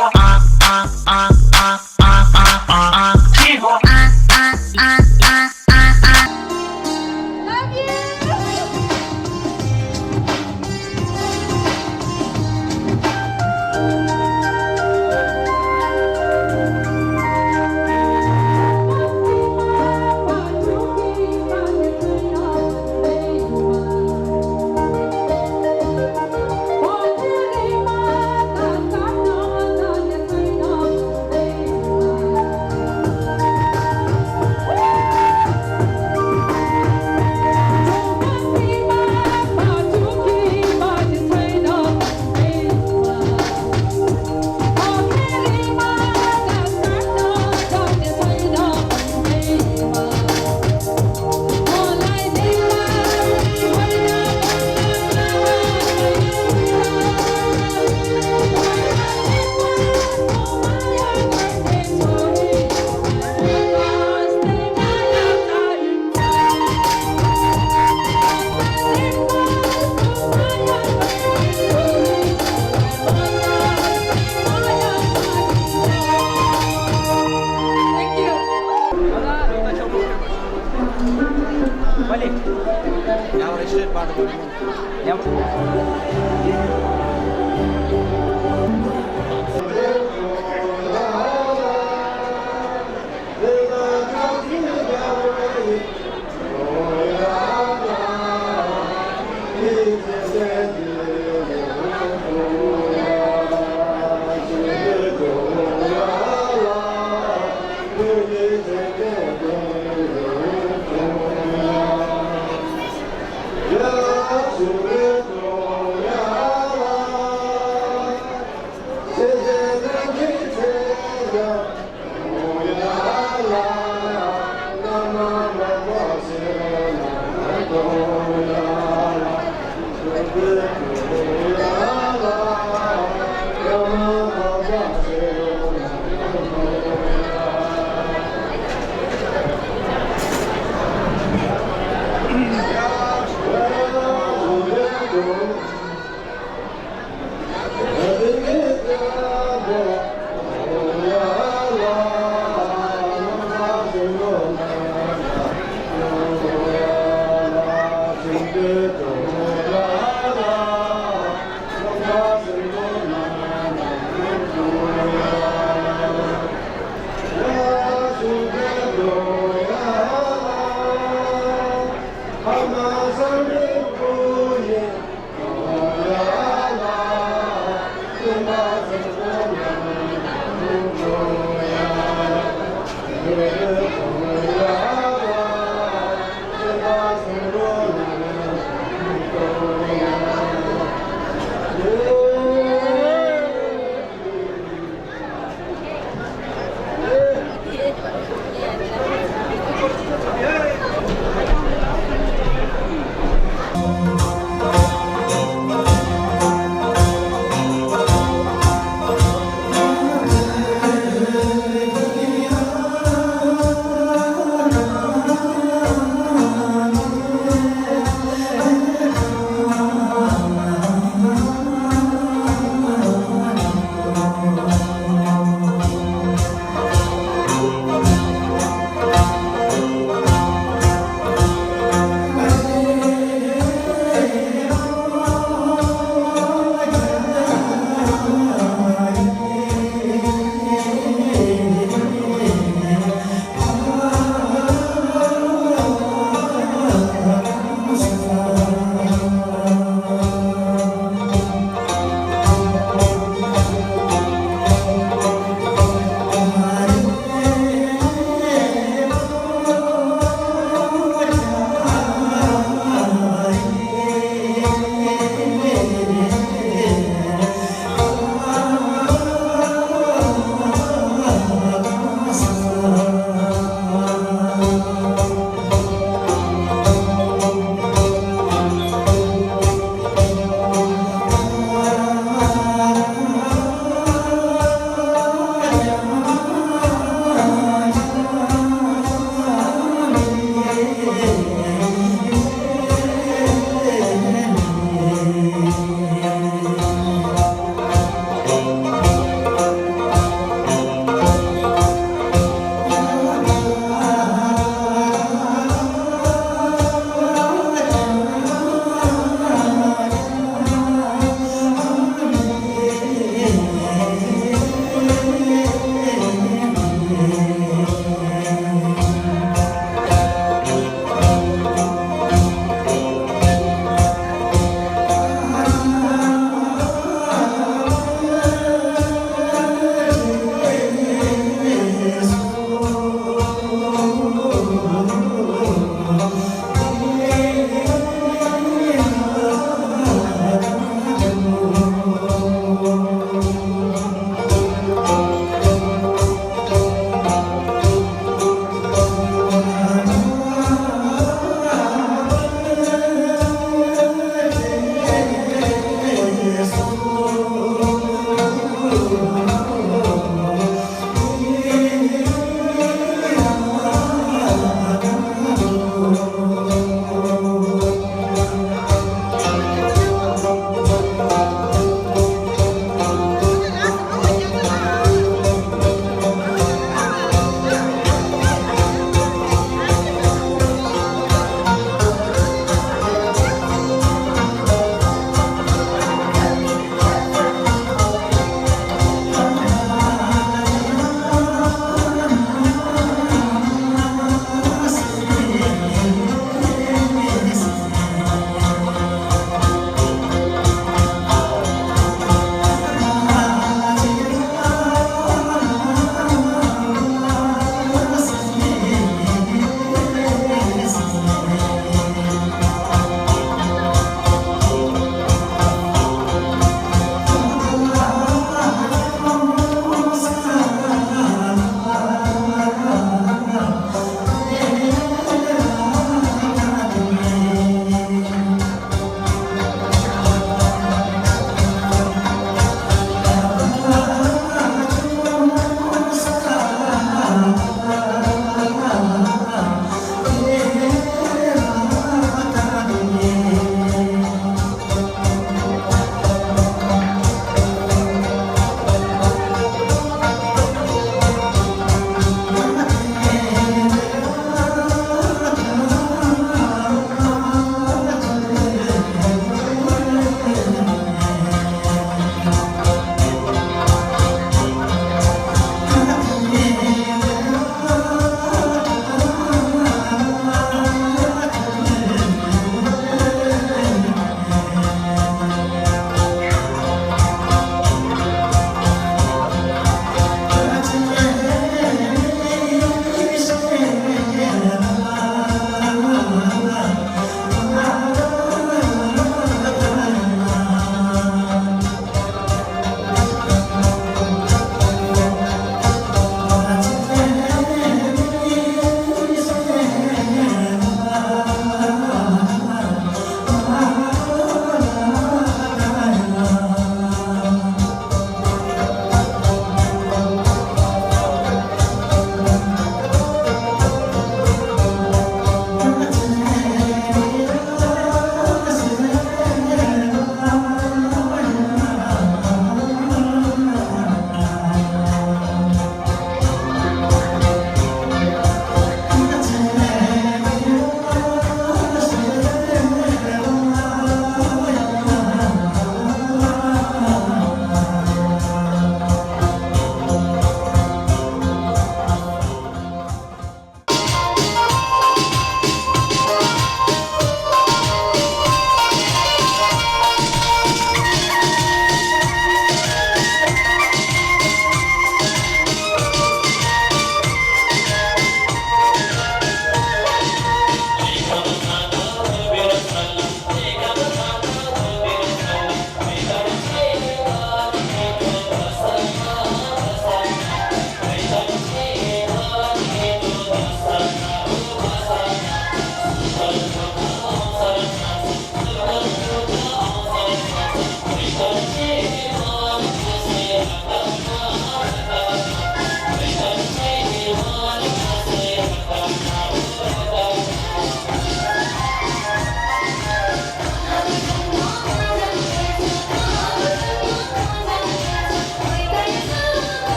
Oh,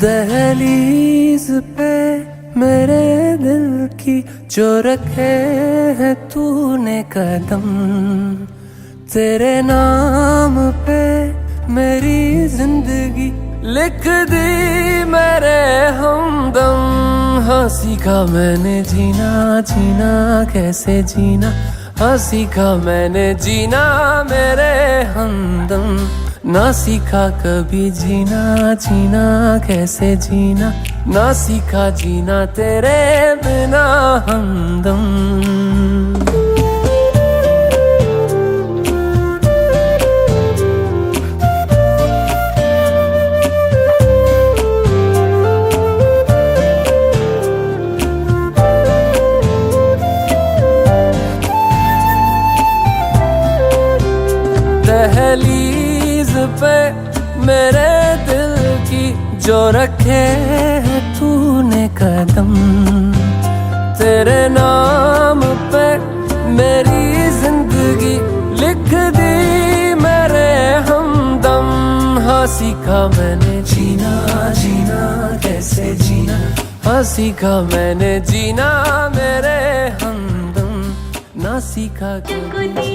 दहलीज पे मेरे दिल की जो रखे है तूने कदम, तेरे नाम पे मेरी जिंदगी लिख दी मेरे हमदम। हाँ सीखा मैंने जीना, जीना कैसे जीना, हाँ सीखा मैंने जीना मेरे हमदम। ना सीखा कभी जीना, जीना कैसे जीना, ना सीखा जीना तेरे बिना हमदम। दहलीज पे मेरे दिल की जो रखे है तूने कदम, तेरे नाम पे मेरी जिंदगी लिख दी मेरे हमदम। हाँ सीखा मैंने जीना, जीना कैसे जीना, हाँ सीखा मैंने जीना मेरे हमदम। ना सीखा कभी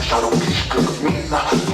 Shadow,